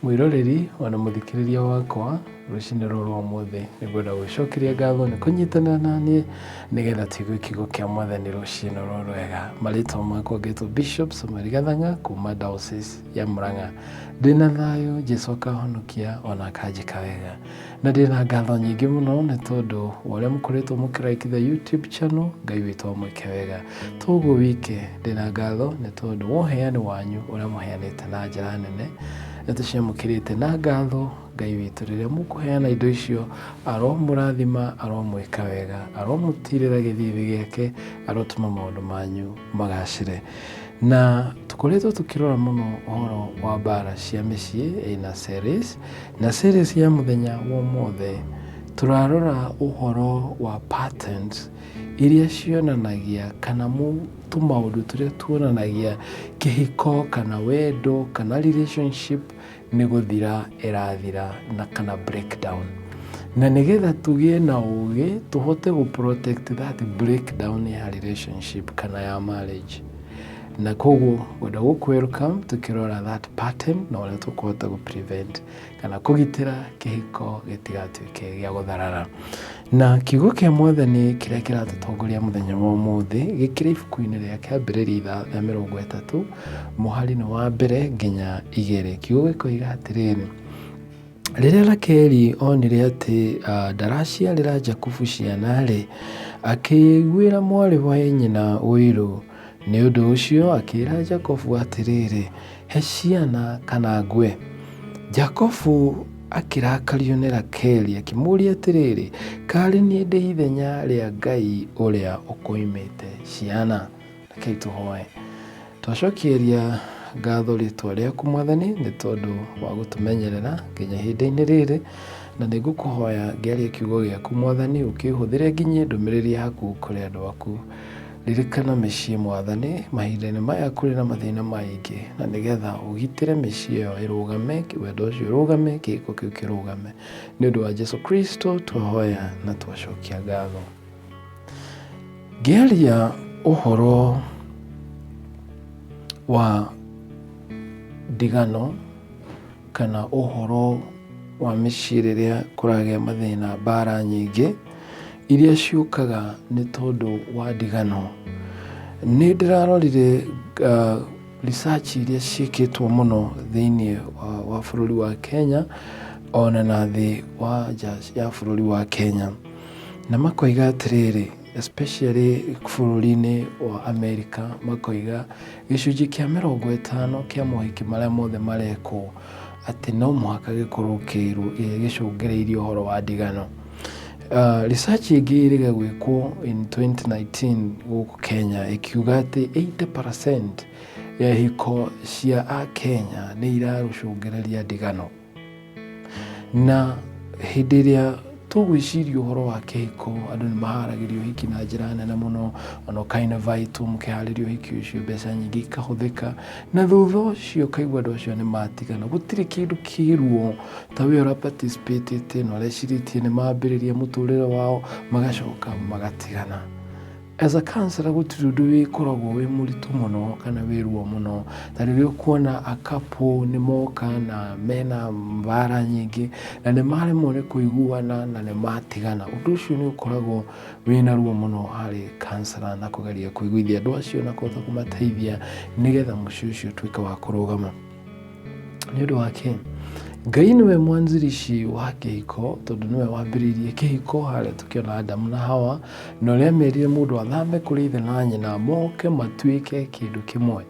Mwĩroreri ona mũthikĩrĩria wakwa, rũcinĩ rũrũ rwa ũmũthĩ nĩngwenda gũgũcokeria ngatho nĩ kũnyitanĩra na niĩ nĩgetha tũigue kiugo kĩa Mwathani rũcinĩ rũrũ rwega. Marĩtwa makwa ngetwo Bishop Samuel Gathang'a kuma Diocese ya Murang'a. Ndĩna thayũ, Jesu akahonokia ona akanjĩka wega. Na ndĩna ngatho nyingĩ mũno nĩ tondũ wa ũrĩa mũkoretwo mũkĩ like the YouTube channel, Ngai witũ amwĩke wega. Toguo wike, ndĩna ngatho nĩ tondũ wa ũheani wanyu ũrĩa mũheanĩte na njĩra nene, nĩ tũciamũkĩrĩte na ngatho. Ngai witũ rĩrĩa mũkũheana indo icio aromũrathima, aromwĩka wega, aromũtirĩra gĩthithi gĩake, arotũma maũndũ manyu magacĩre. Na tũkoretwo tũkĩrora mũno ũhoro wa mbara cia mĩciĩ ĩna series, na series ya mũthenya wa ũmũthĩ tũrarora ũhoro wa patterns iria cionanagia kana tũmaũndũ tũrĩa tuonanagia kĩhiko kana wendo kana relationship nĩ gũthira ĩrathira na kana breakdown. Na nĩgetha tũgĩe na ũgĩ tũhote gũ protect that breakdown ya relationship kana ya marriage. Na koguo ngwenda gũkũ welcome tũkĩrora that pattern na ũrĩa tũkũhota gũ prevent kana kũgitĩra kĩhiko gĩtigatuĩke gĩa gũtharara. Na kiugo kĩa Mwathani kĩrĩa kĩratũtongoria mũthenya wa ũmũthĩ gĩkĩrĩ ibuku-inĩ rĩa Kĩambĩrĩria rĩa 30 mũhari-inĩ wa 1 nginya 2. Kiugo gĩkoiga atĩrĩrĩ, rĩrĩa Rakeli onire atĩ ndaraciarĩra Jakubu ciana-rĩ, akĩiguĩra mwarĩ wa nyina ũiru. Nĩ ũndũ ũcio akĩĩra Jakubu atĩrĩrĩ, he ciana kana ngue. Jakubu akĩrakario nĩ Rakeli akĩmũũria atĩrĩrĩ, kaarĩ niĩ ndĩ ithenya rĩa Ngai ũrĩa ũkũimĩte ciana? Rekei tũhoe. Twacokeria ngatho rĩtwa rĩaku Mwathani nĩ tondũ wa gũtũmenyerera nginya ihinda-inĩ rĩrĩ, na nĩ ngũkũhoya ngĩaria kiugo gĩaku Mwathani ũkĩhũthĩre nginyie ndũmĩrĩri yaku kũrĩ andũ aku. Ririkana mĩciĩ Mwathani mahinda-inĩ maya kũrĩ na mathĩna maingĩ, na nĩgetha ũgitĩre mĩciĩ ĩyo ĩrũgame, wendo ũcio ũrũgame, kĩhiko kĩu kĩrũgame. Nĩ ũndũ wa Jesu Kristo twahoya na twacokia ngatho. Ngĩaria ũhoro wa ndigano kana ũhoro wa mĩciĩ rĩrĩa kũragĩa mathĩna, mbara nyingĩ iria ciũkaga nĩ tondũ wa ndigano, nĩ ndĩrarorire research iria ciĩkĩtwo mũno thĩinĩ wa bũrũri wa Kenya ona na thĩ wa nja ya bũrũri wa Kenya, na makoiga atĩrĩrĩ, especially bũrũri-inĩ wa America, makoiga gĩcunjĩ kĩa 50 kĩa mohiki marĩa mothe marekwo atĩ no mũhaka gĩkorwo gĩcũngĩrĩirie ũhoro wa ndigano. Research ĩngĩ ĩrĩga gwĩkwo in 2019 gũkũ Kenya ĩkiuga atĩ 80% ya ihiko cia Akenya nĩ irarũcũngĩrĩria ndigano. Na hĩndĩ ĩrĩa tũgwĩciria ũhoro wa kĩhiko, andũ nĩ maharagĩria ũhiki na njĩra nene mũno, ona ũka invite mũkĩharĩria ũhiki ũcio, mbeca nyingĩ ikahũthĩka, na thutha ũcio ũkaigua andũ acio nĩ matigana. Gũtirĩ kĩndũ kĩ ruo ta we ũra participate na ũrecirĩtie nĩ mambĩrĩria mũtũrĩre wao, magacoka magatigana. As a counselor gũtirĩ ũndũ wĩkoragwo wĩ mũritũ mũno kana wĩ ruo mũno ta rĩrĩa ũkuona a couple nĩ moka na mena mbara nyingĩ na nĩ maremwo nĩ kũiguana na nĩ matigana. Ũndũ ũcio nĩ ũkoragwo wĩna ruo mũno harĩ counselor na kũgeria kũiguithia andũ acio na kũhota kũmateithia nĩgetha mũciĩ ũcio ũtuĩke wa kũrũgama. Nĩ ũndũ wa kĩ? Ngai nĩwe mwanzilishi wa kĩhiko tondũ nĩwe wambĩrĩirie kĩhiko harĩa tũkĩona Adamu na Hawa, na ũrĩa amerire mũndũ athame kũrĩ ithe na nyina moke matuĩke kĩndũ kĩmwe.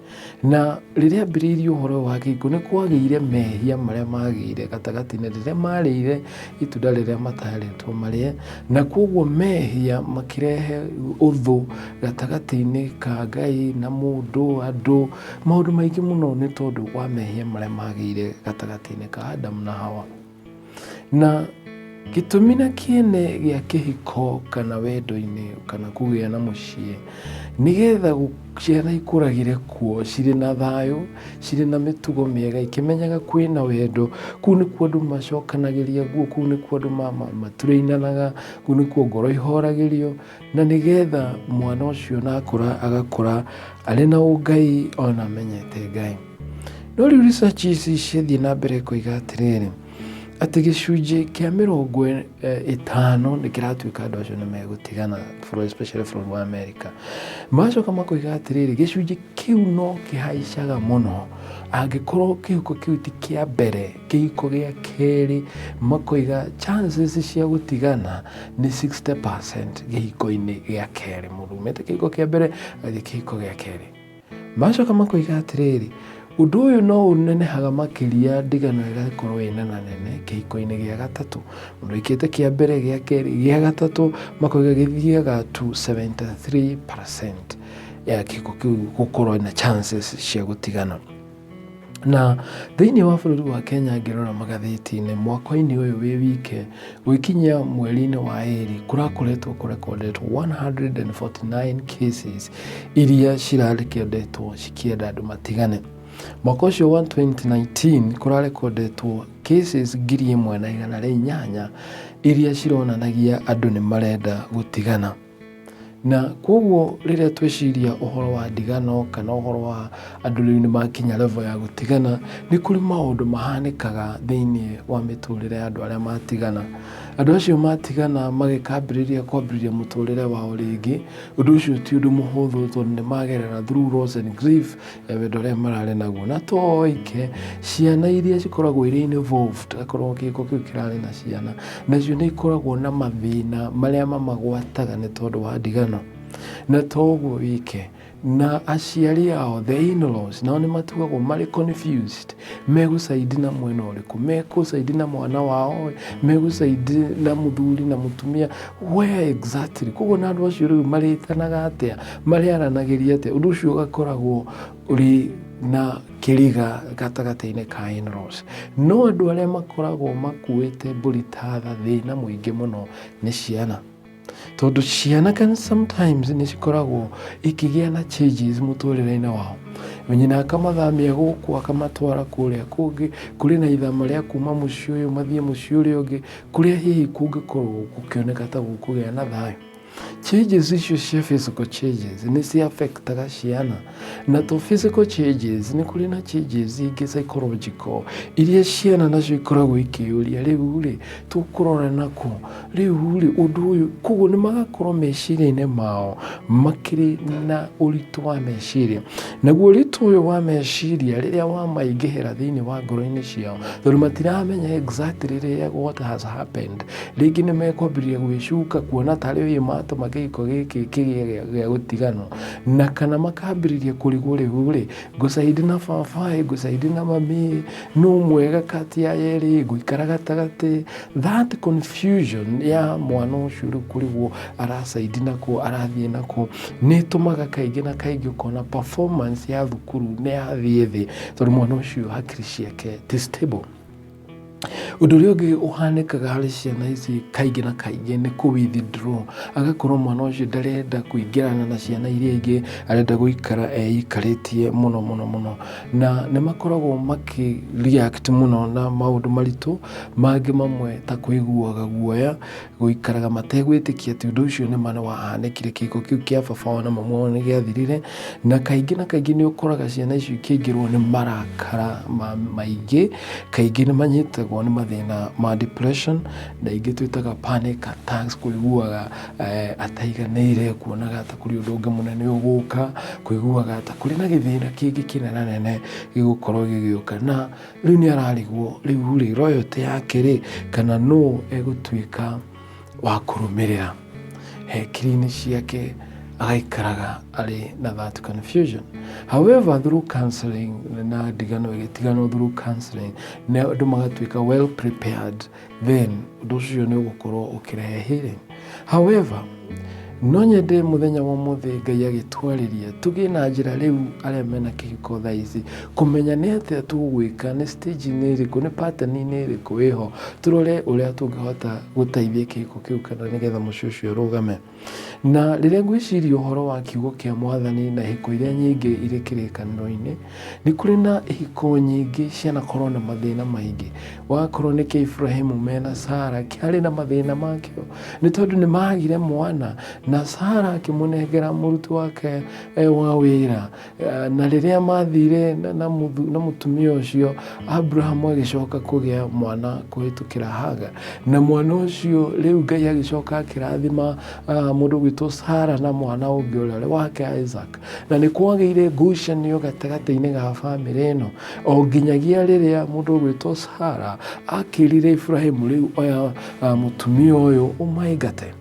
Na rĩrĩa ambĩrĩirie ũhoro wa kĩhiko nĩ kwagĩire mehia marĩa magĩire gatagatĩ-inĩ rĩrĩa marĩire itunda rĩrĩa matarĩtwo marĩe, na koguo mehia makĩrehe ũthũ gatagatĩ-inĩ ka Ngai na mũndũ, andũ, maũndũ maingĩ mũno nĩ tondũ wa mehia marĩa magĩire gatagatĩ-inĩ ka Adamu na Hawa. Na gĩtũmi na kĩene gĩa kĩhiko kana wendo-inĩ kana kũgĩa na mũciĩ nĩgetha ciana ikũragĩre kuo cirĩ na thayũ, cirĩ na mĩtugo mĩega, ikĩmenyaga kwĩna wendo. Kũu nĩkuo andũ macokanagĩria nguo, kũu nĩkuo andũ maturĩinanaga, kũu nĩkuo ngoro ihoragĩrio, na nĩgetha mwana ũcio na akũra agakũra arĩ na ũngai ona amenyete Ngai. No rĩu research ici ciathiĩ na mbere koiga atĩrĩrĩ, atĩ gĩcunjĩ kĩa 50 nĩ kĩratuĩka andũ acio nĩ megũtigana, especially bũrũri wa America. Macoka makoiga atĩrĩrĩ, gĩcunjĩ kĩu no kĩhaicaga mũno angĩkorwo kĩhiko kĩu ti kĩa mbere, kĩhiko gĩa kerĩ, makoiga chances cia gũtigana nĩ 60% kĩhiko-inĩ gĩa kerĩ. Mũndũ umĩte kĩhiko kĩa mbere agathiĩ kĩhiko gĩa kerĩ. Macoka makoiga atĩrĩrĩ, ũndũ ũyũ no ũnenehaga makĩria ndigano ĩgakorwo ĩ nenanene kĩhiko-inĩ gĩa gatatũ. Mũndũ wĩkĩte kĩa mbere, gĩa kerĩ, gĩa gatatũ, makoiga gĩthiaga to 73% ya kĩhiko kĩu gũkorwo na chances cia gũtigana. Na thĩinĩ wa bũrũri wa Kenya ngĩrora magathĩti-inĩ mwaka-inĩ ũyũ wĩ wike gwĩkinyia mweri-inĩ wa 2 kũrakoretwo kũrekondetwo 149 cases iria cirarekondetwo cikĩenda andũ matigane. Mwaka ũcio wa 2019 kũrarekondetwo cases 1800 iria cironanagia andũ nĩ marenda gũtigana. Na koguo rĩrĩa tweciria ũhoro wa ndigano kana ũhoro wa andũ rĩu nĩ makinya level ya gũtigana, nĩ kũrĩ maũndũ mahanĩkaga thĩinĩ wa mĩtũrĩre ya andũ arĩa matigana. Andũ acio matigana magĩkambĩrĩria kwambĩrĩria mũtũrĩre wao rĩngĩ, ũndũ ũcio ti ũndũ mũhũthũ tondũ nĩ magerera through loss and grief ya wendo ũrĩa mararĩ naguo. Na to oike, ciana iria cikoragwo irĩ involved, akorwo kĩhiko kĩu kĩrarĩ na ciana, nacio nĩ ikoragwo na mathĩna marĩa mamagwataga nĩ tondũ wa ndigano. Na to ũguo wike, na aciari ao, the in-laws, nao nĩ matigagwo marĩ confused, megũcaidi na mwena ũrĩkũ, megũcaidi na mwana wao, megũcaidi na mũthuri na mũtumia, where exactly? Koguo na andũ acio rĩu marĩtanaga atĩa, marĩaranagĩria atĩa, ũndũ ũcio ũgakoragwo ũrĩ na kĩriga gatagatĩ-inĩ ka in-laws. No andũ arĩa makoragwo makuĩte mbũri ta tha thĩna mũingĩ mũno nĩ ciana. Tondũ ciana can sometimes nĩ cikoragwo ikĩgĩa na changes mũtũrĩre-inĩ wao. Nyina akamathamia gũkũ akamatwara kũrĩa kũngĩ, kũrĩ na ithama rĩa kuma mũciĩ ũyũ mathiĩ mũciĩ ũrĩa ũngĩ, kũrĩa hihi kũngĩkorwo gũkĩoneka ta gũkũgĩa na thayũ. Changes icio cia physical changes nĩ ci affectaga ciana. Na to physical changes, nĩ kũrĩ na changes ingĩ psychological iria ciana nacio ikoragwo ikĩyũria, rĩu rĩ tũkũrora nakũ, rĩu rĩ ũndũ ũyũ, koguo nĩ magakorwo meciria-inĩ mao makĩrĩ na ũritũ wa meciria. Naguo ũritũ ũyũ wa meciria rĩrĩa wamaingĩhĩra thĩinĩ wa ngoro-inĩ ciao, tondũ matiramenya exactly rĩrĩa what has happened, rĩngĩ nĩ mekwambĩrĩria gwĩcuka kuona tarĩ ũyũ matũma kĩhiko gĩkĩ kĩgĩe gĩa gũtiganwo, na kana makambĩrĩria kũrigwo rĩu rĩ ngũcaidi na baba ĩ, ngũcaidi na mami, nũ mwega kati ya erĩ, ngũikara gatagatĩ. That confusion ya mwana ũcio rĩu kũrigwo aracaidi nakũ, arathiĩ nakũ, nĩ ĩtũmaga kaingĩ na kaingĩ ũkona performance ya thukuru nĩ yathiĩ thĩ, tondũ mwana ũcio hakiri ciake ti stable. Ũndũ ũrĩa ũngĩ ũhanĩkaga harĩ ciana ici kaingĩ na kaingĩ nĩ kũ withdraw, agakorwo mwana ũcio ndarenda kũingĩrana na ciana iria ingĩ, arenda gũikara eikarĩtie mũno mũno mũno, na nĩ makoragwo makĩ react mũno na maũndũ maritũ mangĩ mamwe ta kũiguaga guoya, gũikaraga mategwĩtĩkia atĩ ũndũ ũcio nĩma nĩ wahanĩkire, kĩhiko kĩu kĩa baba wao na mami wao nĩ gĩathirire, na kaingĩ na kaingĩ nĩ ũkoraga ciana icio ikĩingĩrwo nĩ marakara maingĩ, kaingĩ nĩ manyitagwo nĩ mathĩna ma depression, na ingĩ twĩtaga panic attacks, kũiguaga ataiganĩire, kuonaga ta kũrĩ ũndũ ũngĩ mũnene ũgũka, kũiguaga ta kũrĩ na gĩthĩna kĩngĩ kĩnenanene gĩgũkorwo gĩgĩũka, na rĩu nĩ ararigwo rĩu rĩ loyalty yake rĩ, kana nũ egũtuĩka wa kũrũmĩrĩra hakiri-inĩ ciake, agaikaraga arĩ na that confusion. However, through counseling na ndigano ĩgĩtiganwo through counseling, na andũ magatuĩka well prepared, then ũndũ ũcio nĩ ũgũkorwo ũkĩrehe healing. However, no nyende mũthenya wa ũmũthĩ Ngai agĩtwarĩria tũgĩe na njĩra rĩu arĩa mena kĩhiko thaa ici kũmenya nĩ atĩa tũgwĩka, nĩ stage-inĩ ĩrĩkũ, nĩ pattern-inĩ ĩrĩkũ ĩho, tũrore ũrĩa tũngĩhota gũteithia kĩhiko kĩu kana nĩgetha mũciĩ ũcio ũrũgame. Na rĩrĩa ngwĩciria ũhoro wa kiugo kĩa Mwathani na ihiko iria nyingĩ irĩ kĩrĩkanĩro-inĩ, nĩ kũrĩ na ihiko nyingĩ cianakorwo na mathĩna maingĩ. Wakorwo nĩ kĩa Ibrahimu mena Sara, kĩarĩ na mathĩna makĩo, nĩ tondũ nĩ magire mwana, Na Sara akĩmũnengera mũruti wake wa wĩra. Na rĩrĩa mathire na mũtumia ũcio, Abrahamu agĩcoka kũgĩa mwana kũhĩtũkĩra Hagar. Na mwana ũcio rĩu Ngai agĩcoka akĩrathima mũndũ ũgwĩtwo Sara na mwana ũngĩ ũrĩa ũrĩ wake Isaac. Na nĩ kwagĩire ngucanio gatagatĩ-inĩ ga bamĩrĩ ĩno o nginyagia rĩrĩa mũndũ ũgwĩtwo Sara akĩrire Iburahĩmu, rĩu oya mũtumia ũyũ ũmaingate.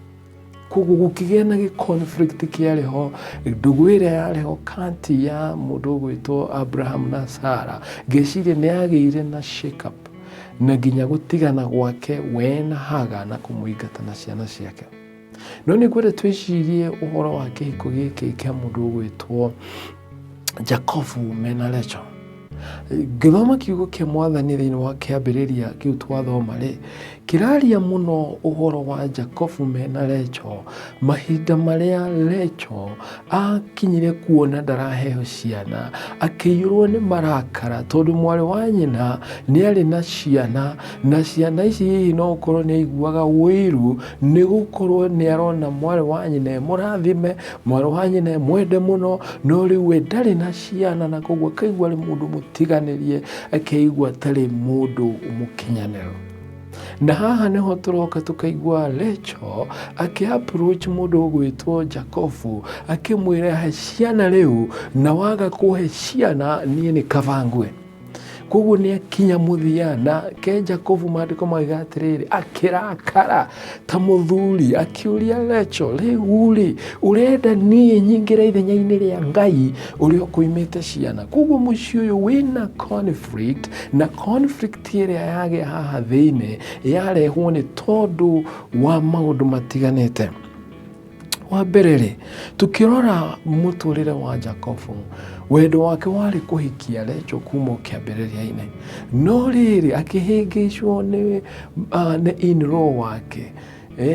Koguo gũkĩgĩa na gĩ conflict kĩarĩ ho, ndũgũ ĩrĩa yarĩ ho kati ya mũndũ ũgwĩtwo Abraham na Sara, ngeciria nĩ yagĩire na shake up na nginya gũtigana gwake we na Hagar na kũmũingata na ciana ciake. No nĩ ngwenda twĩcirie ũhoro wa kĩhiko gĩkĩ kĩa mũndũ ũgwĩtwo Jakobu mena Rachel. Ngĩthoma kiugo kĩa mwathani thĩinĩ wa kĩambĩrĩria kĩu twathoma rĩ, kĩraria mũno ũhoro wa Jakobu mena Rachel, mahinda marĩa Rachel akinyire kuona ndaraheo ciana, akĩiyũrwo nĩ marakara tondũ mwarĩ wa nyina nĩ arĩ na ciana, na ciana ici hihi no ũkorwo nĩ aiguaga ũiru nĩ gũkorwo nĩ arona mwarĩ wa nyina e mũrathime, mwarĩ wa nyina e mwende mũno, no rĩu we ndarĩ na ciana na koguo akaigua arĩ mũndũ mũtiganĩrie, akeigua atarĩ mũndũ mũkinyanĩru. Na haha nĩho tũroka tũkaigua Rachel akĩ approach mũndũ ũgwĩtwo Jacobu akĩmwĩra he ciana rĩu, na waga kũhe ciana niĩ nĩ kaba ngue. Koguo nĩ akinya mũthia na ke Jakubu maandĩko mauga atĩrĩrĩ, akĩrakara ta mũthuri akĩũria Rachel, rĩu rĩ ũrenda niĩ nyingĩre ithenya-inĩ rĩa Ngai ũrĩa ũkũimĩte ciana? Koguo mũciĩ ũyũ wĩna conflict, na conflict ĩrĩa yagĩa haha thĩinĩ yarehwo nĩ tondũ wa maũndũ matiganĩte. Wa mbere rĩ, tũkĩrora mũtũrĩre wa Jakobu, wendo wake warĩ kũhikia Rachel kuma kĩambĩrĩria-inĩ, no rĩrĩ akĩhĩngĩcwo nĩ in-law wake.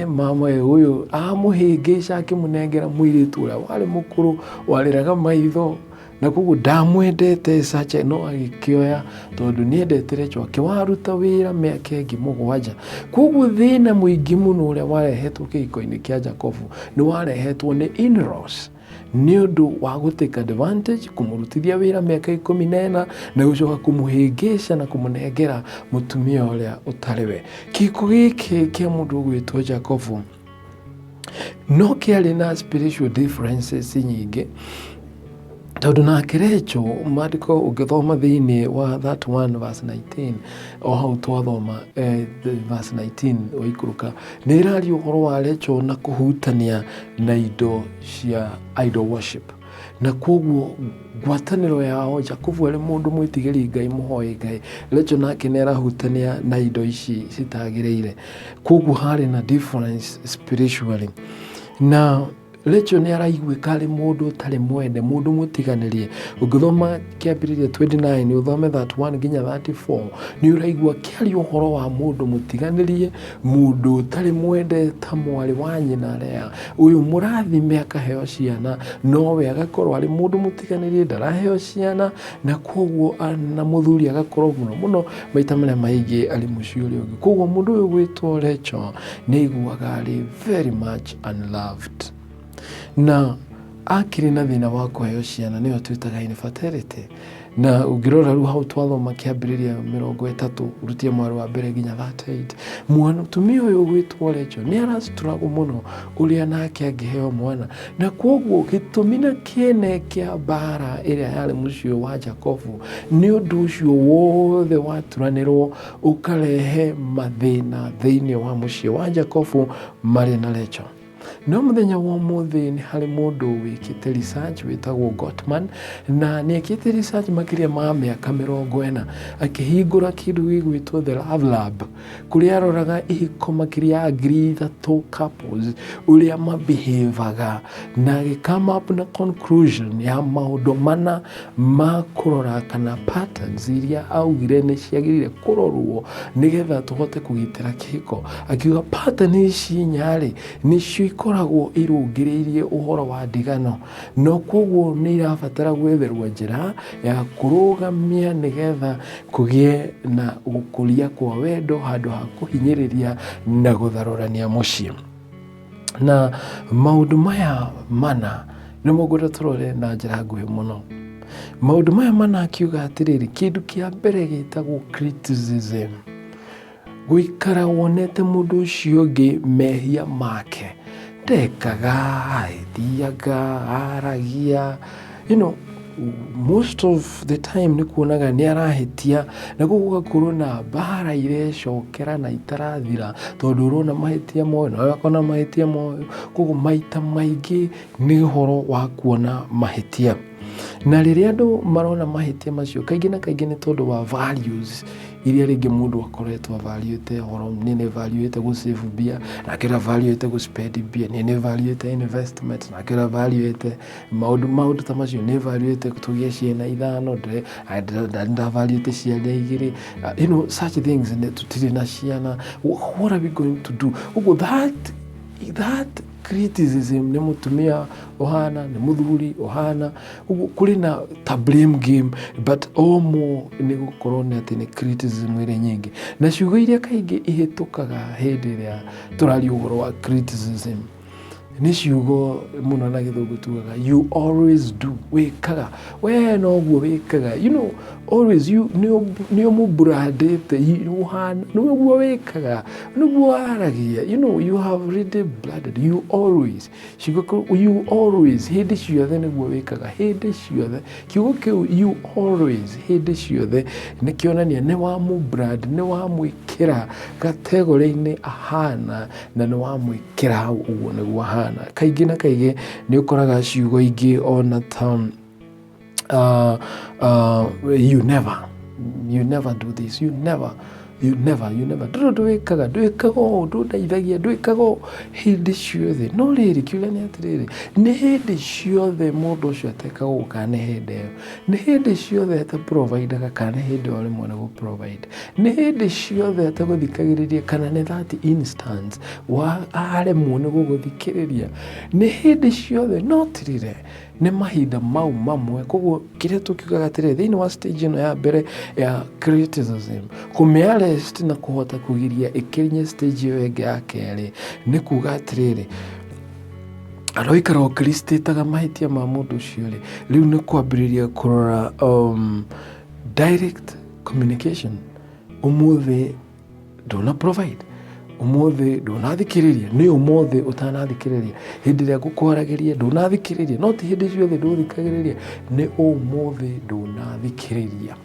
Mama ũyũ amũhĩngĩca akĩmũnengera mũirĩtu ũrĩa warĩ mũkũrũ warĩraga maitho, na koguo ndamwendete sache, no agĩkĩoya tondũ nĩendete Rachel, akĩwaruta wĩra mĩaka ĩngĩ 7. Koguo thĩna mũingĩ mũno ũrĩa warehetwo kĩhiko-inĩ kĩa Jakobu nĩ warehetwo nĩ in-laws, nĩ ũndũ wa gũ take advantage, kũmũrutithia wĩra mĩaka 14 na gũcoka kũmũhĩngĩca na kũmũnengera mũtumia ũrĩa ũtarĩ we. Kĩhiko gĩkĩ kĩa mũndũ ũgwĩtwo Jakobu no kĩarĩ na spiritual differences nyingĩ, tondũ nake Rachel maandĩko ũngĩthoma thĩinĩ wa 31 verse 19, o hau twathoma verse 19 waikũrũka, nĩ ĩraria ũhoro wa Rachel na kũhutania na indo cia idol worship, na koguo ngwatanĩro yao, Jakubu arĩ mũndũ mwĩtigĩri Ngai, mũhoi Ngai, Rachel nake nĩ arahutania na indo ici citagĩrĩire. Koguo harĩ na difference spiritually, na Rachel nĩ araiguĩka arĩ mũndũ ũtarĩ mwende, mũndũ mũtiganĩrie. Ũngĩthoma kĩambĩrĩria 29, ũthome 31 nginya 34, nĩ ũraigua kĩaria ũhoro wa mũndũ mũtiganĩrie, mũndũ ũtarĩ mwende ta mwarĩ wa nyina Lea, ũyũ mũrathime akaheo ciana, nowe agakorwo arĩ mũndũ mũtiganĩrie, ndaraheo ciana, na koguo na mũthuri agakorwo mũno mũno maita marĩa maingĩ arĩ mũciĩ ũrĩa ũngĩ. Koguo mũndũ ũyũ gwĩtwo Rachel nĩ aiguaga arĩ very much unloved, na akĩrĩ na thĩna wa kũheo ciana, nĩyo twĩtaga infertility. Na ũngĩrora rĩu hau twathoma kĩambĩrĩria 30 ũrutie mweri wa mbere nginya 38, mwana mũtumia ũyũ ũgwĩtwo Rachel nĩ ara struggle mũno ũrĩa nake angĩheo mwana, na koguo gĩtũmi na kĩene kĩa mbara ĩrĩa yarĩ mũciĩ wa Jakobu nĩ ũndũ ũcio wothe waturanĩrwo ũkarehe mathĩna thĩinĩ wa mũciĩ wa Jakobu marĩ na Rachel. No mũthenya wa ũmũthĩ nĩ harĩ mũndũ wĩkĩte research wĩtagwo Gottman, na nĩ ekĩte research makĩria ma mĩaka 40, akĩhingũra kĩndũ gĩgwĩtwo The Love Lab, kũrĩa aroraga ihiko makĩria ya 3,000 couples ũrĩa mabehavaga, na agĩ come up na conclusion ya maũndũ mana ma kũrora kana patterns iria augire nĩ ciagĩrĩire kũrorwo nĩgetha tũhote kũgitĩra kĩhiko. Akiuga pattern ici inya rĩ, nĩcio ikoragwo irũngĩrĩirie ũhoro wa ndigano, no koguo nĩ irabatara gwetherwo njĩra ya kũrũgamia nĩgetha kũgĩe na gũkũria kwa wendo handũ ha kũhinyĩrĩria na gũtharũrania mũciĩ. Na maũndũ maya mana nĩmo ngwenda tũrore na njĩra nguhĩ mũno. Maũndũ maya mana akiuga atĩrĩrĩ, kĩndũ kĩa mbere gĩtagwo criticism. Gũikara wonete mũndũ ũcio ũngĩ mehia make, ndekaga, athiaga, aragia, most of the time nĩ kuonaga nĩ arahĩtia, na koguo gũgakorwo na mbara irecokera na itarathira, tondũ ũrona mahĩtia moyũ nawe ũkona mahĩtia moyũ, koguo maita maingĩ nĩ ũhoro wa kuona mahĩtia. Na rĩrĩa andũ marona mahĩtia macio, kaingĩ na kaingĩ nĩ tondũ wa values iria rĩngĩ mũndũ akoretwo avaluĩte ũhoro, niĩ nĩ valuĩte gũ save mbia, nake ũrĩa avaluĩte gũ spend mbia, niĩ nĩ valuĩte investment, nake ũrĩa avaluĩte maũndũ ta macio, nĩ valuĩte tũgĩe ciana 5, ndavaluĩte ciana 2, such things, tũtirĩ na ciana, what are we going to do? Ũguo that criticism nĩ mũtumia ũhana, nĩ mũthuri ũhana, ũguo kũrĩ na ta blame game, but all more nĩ gũkorwo nĩ atĩ nĩ criticism ĩrĩ nyingĩ. Na ciugo iria kaingĩ ihĩtũkaga hĩndĩ ĩrĩa tũraria ũhoro wa criticism nĩ ciugo mũno na gĩthũngũ tugaga you always do, wĩkaga we noguo wĩkaga, always you nĩ ũmũbrandĩte, nĩguo wĩkaga, nĩguo waragia, you have already branded, you always, ciugo you always, hĩndĩ ciothe nĩguo wĩkaga, hĩndĩ ciothe, kiugo kĩu you always, hĩndĩ ciothe nĩ kĩonania nĩ wamũbrand, nĩ wamwĩkĩra kategori-inĩ ahana, na nĩ wamwĩkĩra hau ũguo nĩguo ahana. Kaingĩ na kaingĩ nĩ ũkoraga ciugo ingĩ ona ta you never, you never do this, you never, you never, you never, ndũrĩ ũndũ wĩkaga, ndwĩkaga ũũ, ndũndeithagia, ndwĩkaga ũũ hĩndĩ ciothe. No rĩrĩ, kĩũria nĩ atĩrĩrĩ, nĩ hĩndĩ ciothe mũndũ ũcio atekaga ũũ kana nĩ hĩndĩ ĩyo? Nĩ hĩndĩ ciothe ataprovidaga kana nĩ hĩndĩ ĩyo rĩmwe nĩ gũ-provide? Nĩ hĩndĩ ciothe atagũthikagĩrĩria kana nĩ that instance wa aremwo nĩ gũgũthikĩrĩria? Nĩ hĩndĩ ciothe? No tirire, nĩ mahinda mau mamwe. Koguo kĩrĩa tũkiugaga atĩrĩrĩ, thĩinĩ wa stage ĩno ya mbere ya criticism, kũmĩ-arrest na kũhota kũgiria ĩkinye stage ĩyo ĩngĩ ya kerĩ, nĩ kuga atĩrĩrĩ, aroikara ũkiristĩtaga mahĩtia ma mũndũ ũcio rĩ, rĩu nĩ kwambĩrĩria kũrora direct communication. Ũmũthĩ ndũna provide, ũmũthĩ ndũnathikĩrĩria, nĩ ũmũthĩ ũtanathikĩrĩria, hĩndĩ ĩrĩa ngũkwaragĩria ndũnathikĩrĩria, no ti hĩndĩ ciothe ndũthikagĩrĩria, nĩ ũmũthĩ ndũnathikĩrĩria.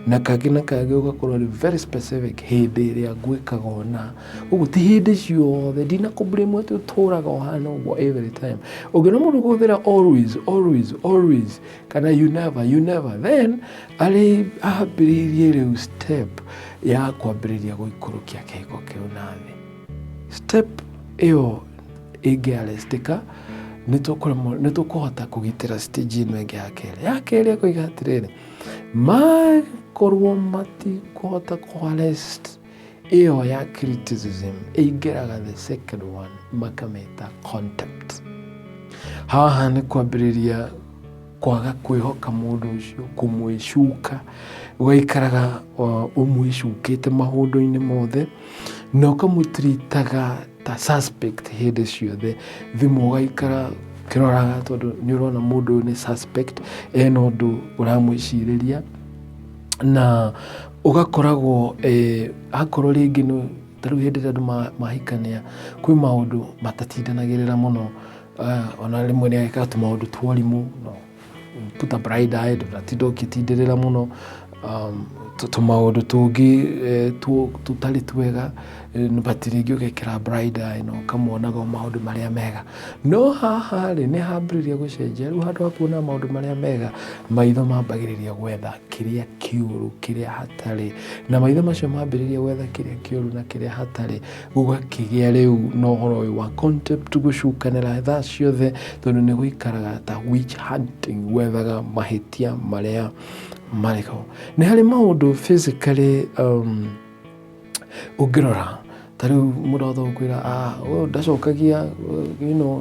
Na kangĩ na kangĩ ũgakorwo nĩ very specific, hĩndĩ ĩrĩa ngwĩkaga ũna, ũguo ti hĩndĩ ciothe, ndinakũ-blame atĩ ũtũraga ũhana ũguo every time. Ũngĩona mũndũ kũhũthĩra always, always, always, kana you never, you never, then arĩ ambĩrĩirie rĩu step ya kwambĩrĩria gũikũrũkia kĩhiko kĩu na thĩ. Step ĩyo ĩngĩ-arrestĩka, nĩ tũkũhota kũgitĩra stage ĩno ĩngĩ ya kerĩ. Ya kerĩ akoiga atĩrĩrĩ, makorwo matikũhota kũ-arrest ĩyo ya criticism, ĩingĩraga the second one, makamĩta contempt. Haha nĩ kwambĩrĩria kwaga kwĩhoka mũndũ ũcio, kũmwĩcuka, ũgaikaraga ũmwĩcukĩte maũndũ-inĩ mothe, na ũkamũtritaga ta suspect hĩndĩ ciothe. Thimũ ũgaikara ũkĩroraga tondũ nĩ ũrona mũndũ ũyũ nĩ suspect, ena ũndũ ũramwĩcirĩria, na ũgakoragwo akorwo rĩngĩ nĩ ta rĩu hĩndĩ ĩrĩa andũ mahikania, kwĩ maũndũ matatindanagĩrĩra mũno, ona rĩmwe nĩ agĩkaga tũmaũndũ twa ũrimũ, no put a blind eye, ndũgatinda ũgĩtindĩrĩra mũno tũmaũndũ tũngĩ tũtarĩ twega, but rĩngĩ ũgekĩra blind eye na ũkamuonaga o maũndũ marĩa mega. No haha rĩ, nĩ hambĩrĩria gũcenjia, rĩu handũ ha kuona maũndũ marĩa mega, maitho mambagĩrĩria gwetha kĩrĩa kĩũru, kĩrĩa hatarĩ, na maitho macio mambĩrĩria gwetha kĩrĩa kĩũru na kĩrĩa hatarĩ, gũgakĩgĩa rĩu na ũhoro ũyũ wa contempt, gũcukanĩra thaa ciothe, tondũ nĩ gũikaraga ta witch hunting, gwethaga mahĩtia marĩa marĩ ho. Nĩ harĩ maũndũ physically ũngĩrora, ta rĩu mũndũ ahota gũkwĩra ũyũ ndacokagia,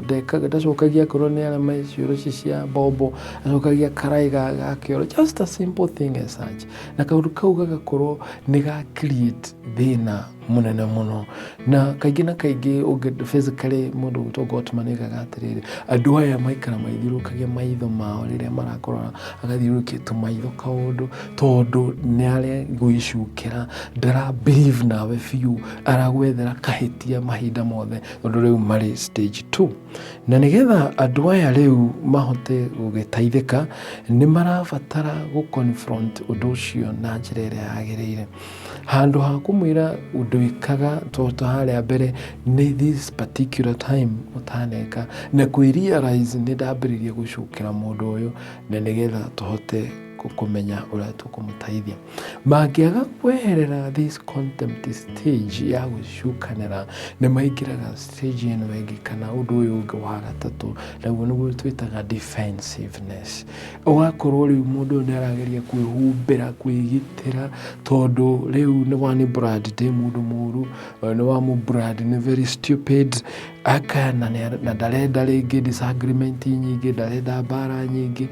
ndekaga, ndacokagia akorwo nĩ arĩa me cioro ici cia mbombo, acokagia karaĩ ga kĩoro, just a simple thing as such. Na kaũndũ kau gagakorwo nĩ ga create thĩna Mũnene mũno. Na kaingĩ na kaingĩ ũngĩ physically, mũndũ ũgwĩtwo Gottman oigaga atĩrĩrĩ, andũ aya maikara maithiũrũrũkagia maitho mao rĩrĩa marakorora, agathiũrũrũkia tũmaitho kaũndũ, tondũ nĩ aregwĩcukĩra, ndara believe nawe biũ, aragwethera kahĩtia mahinda mothe, tondũ rĩu marĩ stage 2. Na nĩgetha andũ aya rĩu mahote gũgĩteithĩka, nĩ marabatara gũ confront ũndũ ũcio na njĩra ĩrĩa yagĩrĩire. Handũ ha kũmwĩra ndwĩkaga to harĩa mbere, nĩ this particular time ũtaneka, na kwĩ realize nĩ ndambĩrĩria gũcukĩra mũndũ ũyũ, na nĩgetha tũhote kũmenya ũrĩa tũkũmũteithia. Mangĩaga kweherera this contempt stage ya gũcukanĩra, nĩ maingĩraga stage ĩno ĩngĩ kana ũndũ ũyũ ũngĩ wa gatatũ, naguo nĩguo twĩtaga defensiveness. Ũgakorwo rĩu mũndũ ũyũ nĩ arageria kwĩhumbĩra, kwĩgitĩra, tondũ rĩu nĩ wani brand ndĩ mũndũ mũru, nĩ wamũ brand nĩ very stupid, aka na ndarenda rĩngĩ disagreement nyingĩ, ndarenda mbara nyingĩ.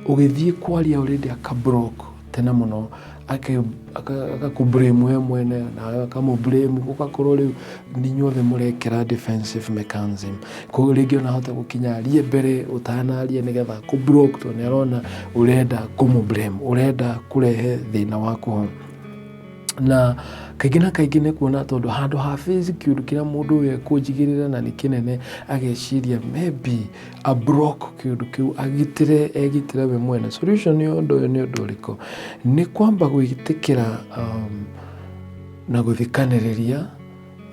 Ũgĩthiĩ kwaria already aka block tene mũno, agakũ blame we mwene, nawe akamũ blame, gũgakorwo rĩu nĩ inyuothe mũrekĩra defensive mechanism. Koguo rĩngĩ ona ahota gũkinya arie mbere ũtanaria, nĩgetha akũ block, tondũ nĩ arona ũrenda kũmũ blame, ũrenda kũrehe thĩna waku ho. Na kaingĩ na kaingĩ nĩ kuona tondũ handũ ha face kĩũndũ kĩrĩa mũndũ ũyũ ekũnjigĩrĩra na nĩ kĩnene, ageciria maybe a block kĩũndũ kĩu, agitĩre, egitĩre we mwene. Solution ya ũndũ ũyũ nĩ ũndũ ũrĩkũ? Nĩ kwamba gwĩtĩkĩra na gũthikanĩrĩria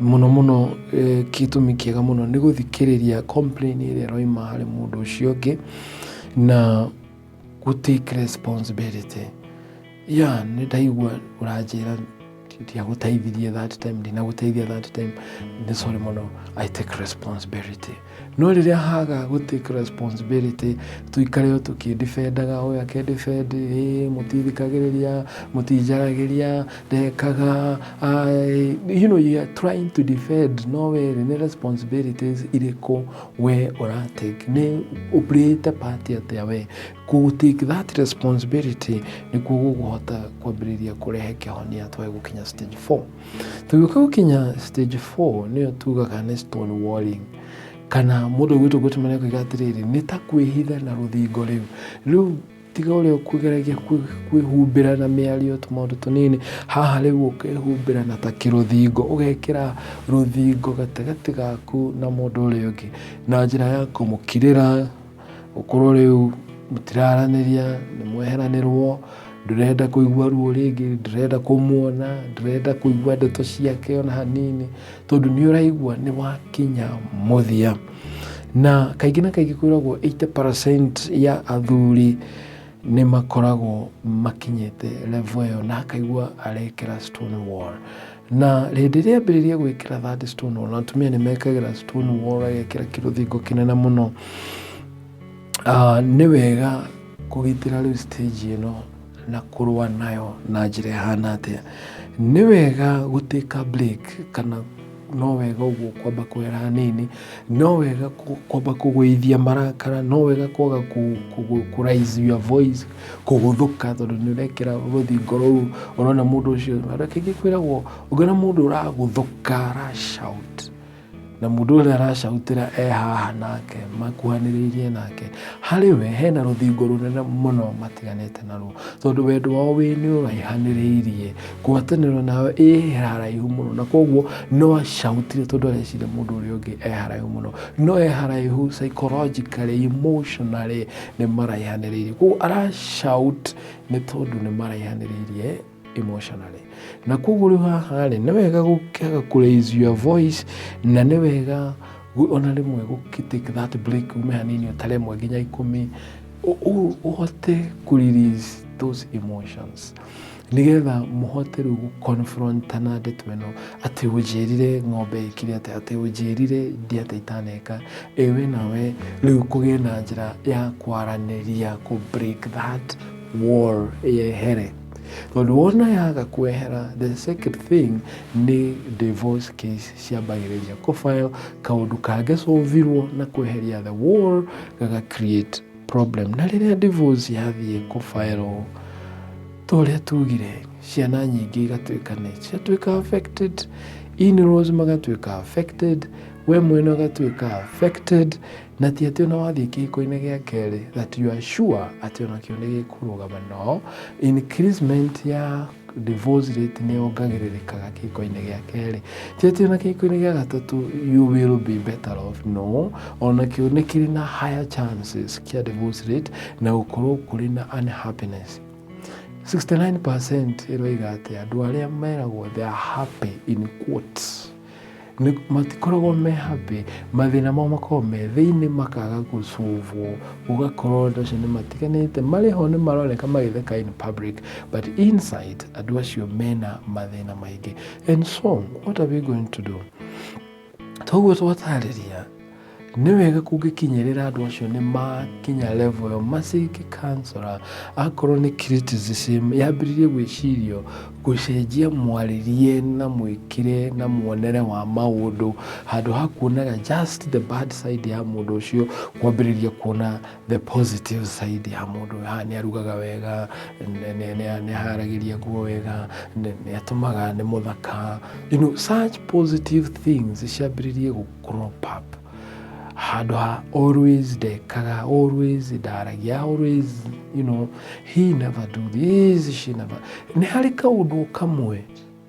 mũno mũno. Gĩtũmi kĩega mũno nĩ gũthikĩrĩria complain ĩrĩa ĩroima harĩ mũndũ ũcio ũngĩ na gũ take responsibility. Ya nĩ ndaigua ũranjĩra ndiagũteithirie that time, ndinagũteithia that time, nĩ sorry mũno, I take responsibility. No rĩrĩa haga gũ take responsibility, tũikare o tũkĩdefendaga, ũyũ akĩdefend, ĩ mũtithikagĩrĩria, mũtinjaragĩria, ndekaga, you are trying to defend, no we nĩ responsibilities irĩkũ we ũratake? Nĩ ũplayĩte part atĩa we? Kũ take that responsibility nĩkuo gũkũhota kwambĩrĩria kũrehe kĩhonia twage gũkinya stage 4. Tũgĩũka gũkinya stage 4, nĩyo tugaga nĩ stonewalling, kana mũndũ ũgwĩtwo Gottman akoiga atĩrĩrĩ, nĩ ta kwĩhitha na rũthingo. Rĩu tiga ũrĩa ũkũgeragia kwĩhumbĩra na mĩario, tũmaũndũ tũnini haha, rĩu ũkehumbĩra na ta kĩrũthingo, ũgekĩra rũthingo gatagatĩ gaku na mũndũ ũrĩa ũngĩ na njĩra ya kũmũkirĩra, ũkorwo rĩu mũtiraranĩria, nĩ mweheranĩrwo, ndũrenda kũigua ruo rĩngĩ, ndũrenda kũmuona, ndũrenda kũigua ndeto ciake ona hanini, tondũ nĩ ũraigua nĩ wakinya mũthia. Na kaingĩ na kaingĩ kwĩragwo 80% ya athuri nĩ makoragwo makinyĩte level ĩyo na akaigua arekĩra stone wall. Na hĩndĩ ĩrĩa ambĩrĩria gwĩkĩra that stone wall, na atumia nĩ mekagĩra stone wall, agekĩra kĩrũthingo kĩnene mũno, nĩ wega kũgitĩra rĩu stage ĩno na kũrũa nayo na njĩra ĩhana atĩa? Nĩ wega gũ take break, kana no wega ũguo kwamba kwehera hanini, no wega kwamba kũgũithia marakara, no wega kwaga kũ raise your voice, kũgũthũka, tondũ nĩ ũrekĩra rũthingo rũu. Ũrona mũndũ ũcio, kaingĩ kwĩragwo ũngĩona mũndũ ũragũthũka, ara shout, na mũndũ ũrĩa arashoutĩra e haha nake makuhanĩrĩirie nake, harĩ we hena rũthingo rũnene mũno matiganĩte naruo, tondũ wendo wao wĩ nĩ ũraihanĩrĩirie, ngwatanĩro nawe ĩ haraihu mũno, na koguo no ashoutire tondũ areciria mũndũ ũrĩa ũngĩ e haraihu mũno, no e haraihu psychologically, emotionally nĩ maraihanĩrĩirie. Koguo arashout nĩ tondũ nĩ maraihanĩrĩirie emotionally. Na koguo rĩu haha rĩ, nĩ wega gũkĩaga kũ raise your voice, na nĩ wega ona rĩmwe gũkĩ take that break, ume hanini, ũtare 1 nginya 10, ũhote kũ release those emotions, nĩgetha mũhote rĩu gũ-confrontana ndeto ĩno, atĩ ũnjĩrire ng'ombe ĩkire atĩa, atĩ ũnjĩrire ndiatĩa itaneka. Ĩ we nawe rĩu kũgĩe na njĩra ya kwaranĩria, kũ break that wall yehere, tondũ wona yaga kwehera, the second thing nĩ divorce case ciambagĩrĩria kũ-file. Kaũndũ kangĩsolvirwo na kweheria the wall gaga create problem. Na rĩrĩa divorce yathiĩ kũ-file, Ta ũrĩa tugire, ciana nyingĩ igatuĩka nĩ ciatuĩka affected, in-laws magatuĩka affected, we mwene ũgatuĩka affected, na ti atĩ ona wathiĩ kĩhiko-inĩ gĩa kerĩ that you are sure atĩ onakĩo nĩ gĩkũrũgama. No increasement ya divorce rate nĩ yongagĩrĩrĩkaga kĩhiko-inĩ gĩa kerĩ. Ti atĩ ona kĩhiko-inĩ gĩa gatatũ you will be better off, no onakĩo nĩ kĩrĩ na higher chances kĩa divorce rate na gũkorwo kũrĩ na unhappiness. 69% ĩroiga atĩ andũ arĩa meragwo they are happy in quotes matikoragwo me happy. Mathĩna mao makoragwo me thĩinĩ, makaga gũcũvwo, gũgakorwo andũ acio nĩ matiganĩte, marĩ ho nĩ maroneka magĩtheka in public, but inside andũ acio mena mathĩna maingĩ. And so what are we going to do? Toguo twatarĩria, nĩ wega kũngĩkinyĩrĩra andũ acio nĩ makinya level ĩyo, macike counselor. Akorwo nĩ criticism, yambĩrĩrie gwĩcirio gũcenjia mwarĩrie na mwĩkĩre na muonere wa maũndũ. Handũ ha kuonaga just the bad side ya mũndũ ũcio, kwambĩrĩria kuona the positive side ya mũndũ. Haha nĩ arugaga wega, nĩ aharagĩria nguo wega, nĩ atũmaga, nĩ mũthaka, such positive things ciambĩrĩrie gũ crop up, handũ ha always ndekaga, always ndaragia, always he never do this, she never. Nĩ harĩ kaũndũ kamwe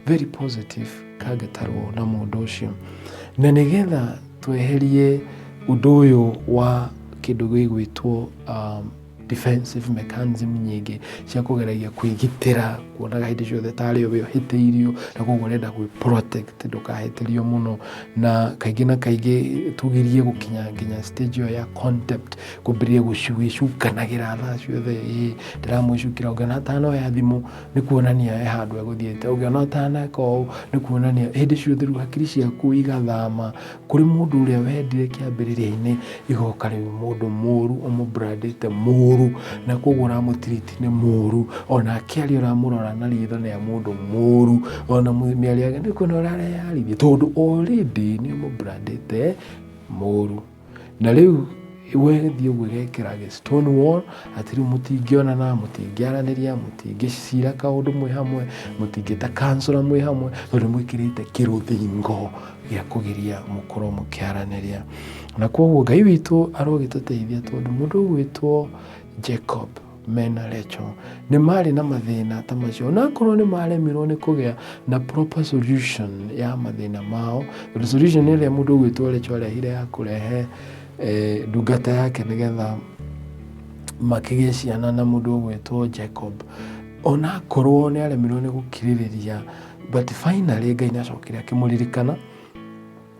very positive kangĩtarwo na mũndũ ũcio. Na nĩgetha tweherie ũndũ ũyũ wa kĩndũ gĩgwĩtwo defensive mechanism nyingĩ cia kũgeragia kwĩgitĩra, kuonaga hĩndĩ ciothe tarĩ we ũhĩtĩirio, na koguo ũrenda gwĩ protect ndũkahĩtĩrio mũno. Na kaingĩ na kaingĩ tũgirie gũkinya nginya stage ĩyo ya contempt, kwambĩrĩria gwĩcukanagĩra thaa ciothe. Ĩ ndĩramwĩcukĩra, ũngĩona atanoya thimũ nĩ kuonania he handũ egũthiĩte, ũngĩona ataneka ũũ nĩ kuonania. Hĩndĩ ciothe rĩu hakiri ciaku igathama kũrĩ mũndũ ũrĩa wendire kĩambĩrĩria-inĩ, igoka rĩu mũndũ mũru, ũmũbrandĩte mũru, na koguo ũramũtiriti nĩ mũru. Ona akĩaria ũramũrora na ritho nĩ ya mũndũ mũru, ona mĩario yake nĩ kuona ũrareyarithia, tondũ already nĩ ũmũbrandĩte mũru. Na rĩu wethiĩ ũguo ĩgekĩra gĩ stone wall, atĩ rĩu mũtingĩonana, mũtingĩaranĩria, mũtingĩcira kaũndũ mwĩ hamwe, mũtingĩta counselor mwĩ hamwe, tondũ mwĩkĩrĩte kĩrũthingo gĩa kũgiria mũkorwo mũkĩaranĩria. Na koguo Ngai witũ arogĩtũteithia, tondũ mũndũ ũgwĩtwo Jacob mena Rachel nĩ marĩ na mathĩna ta macio, onakorwo nĩ maremirwo nĩ kũgĩa na proper solution ya mathĩna mao, tondũ solution ĩrĩa mũndũ ũgwĩtwo Rachel arehire ya kũrehe ndungata yake nĩgetha makĩgĩe ciana na mũndũ ũgwĩtwo Jacob, onakorwo nĩ aremirwo nĩ gũkirĩrĩria, but finally Ngai nĩ acokire akĩmũririkana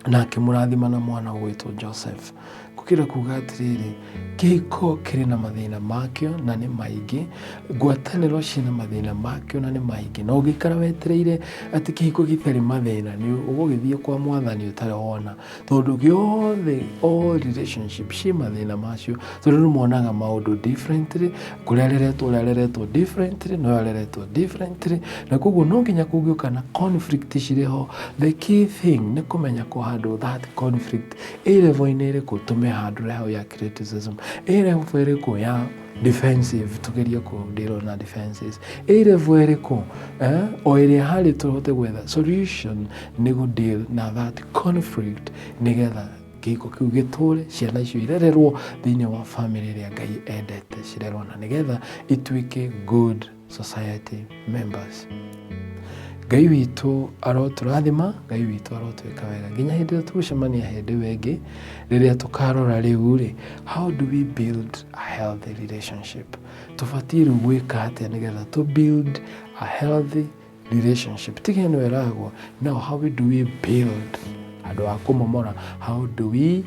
na akĩmũrathima na mwana ũgwĩtwo Joseph. Gũkĩra kuga atĩrĩrĩ, kĩhiko kĩrĩ na mathĩna makĩo na nĩ maingĩ, ngwatanĩro ciĩna mathĩna makĩo na nĩ maingĩ, na ũngĩikara wetereire atĩ kĩhiko gĩtarĩ mathĩna, nĩ ũgũgĩthiĩ kwa Mwathani ũtarĩ wona, tondũ gĩothe, all relationship ciĩ mathĩna macio, tondũ nĩ monaga maũndũ differently. Kũrĩa areretwo, ũrĩa areretwo differently, no areretwo differently, na koguo no nginya kũngĩũka na conflict cirĩ ho. The key thing nĩ kũmenya kũhandle that conflict. Ĩ level-inĩ ĩrĩkũ tũmĩhandle hau ya criticism? Ĩ level ĩrĩkũ ya defensive tugerie kũ na defenses? Ĩ level ĩrĩkũ o ĩrĩa harĩ tũhote gwetha solution nĩ gũ deal na that conflict, nĩgetha kĩhiko kĩu gĩtũre, ciana icio irererwo thĩinĩ wa family ĩrĩa Ngai endete cirerwo, na nĩgetha ituĩke good society members. Ngai witũ arotũrathima, Ngai witũ arotwĩka wega nginya hĩndĩ ĩrĩa tũgũcemania hĩndĩ ĩyo ĩngĩ, rĩrĩa tũkarora rĩu rĩ, how do we build a healthy relationship? Tũbatiĩ rĩu gwĩka atĩa nĩgetha to build a healthy relationship? Tiga ĩno ĩragwo now, how do we build, handũ ha kũmomora, how do we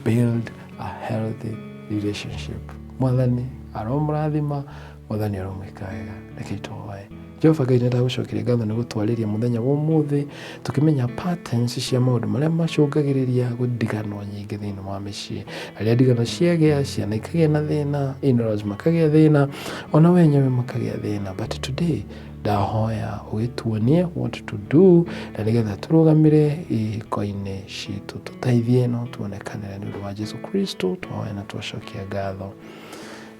build a healthy relationship? Mwathani aromũrathima, Mwathani aromwĩka wega. Reke tũhoe. Jehova Ngai, nĩ ndagũcokeria ngatho nĩ gũtwarĩria mũthenya wa ũmũthĩ, tũkĩmenya patterns cia maũndũ marĩa macũngagĩrĩria ndigano nyingĩ thĩinĩ wa mĩciĩ. Rĩrĩa ndigano ciagĩa, ciana ikagĩa na thĩna, in-laws makagĩa thĩna, ona wenyewe makagĩa thĩna. But today ndahoya ũgĩtuonie what to do, na nĩgetha tũrũgamĩre ihiko-inĩ citũ. Tũteithie no tuonekanĩre. Nĩ ũndũ wa Jesu Kristo twahoya na twacokia ngatho.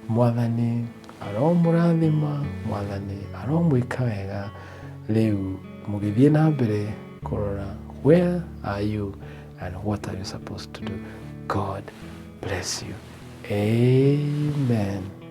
Mwathani Aromũrathima, Mwathani aromwĩka wega. Rĩu mũgĩthiĩ na mbere kũrora where are you and what are you supposed to do. God bless you. Amen.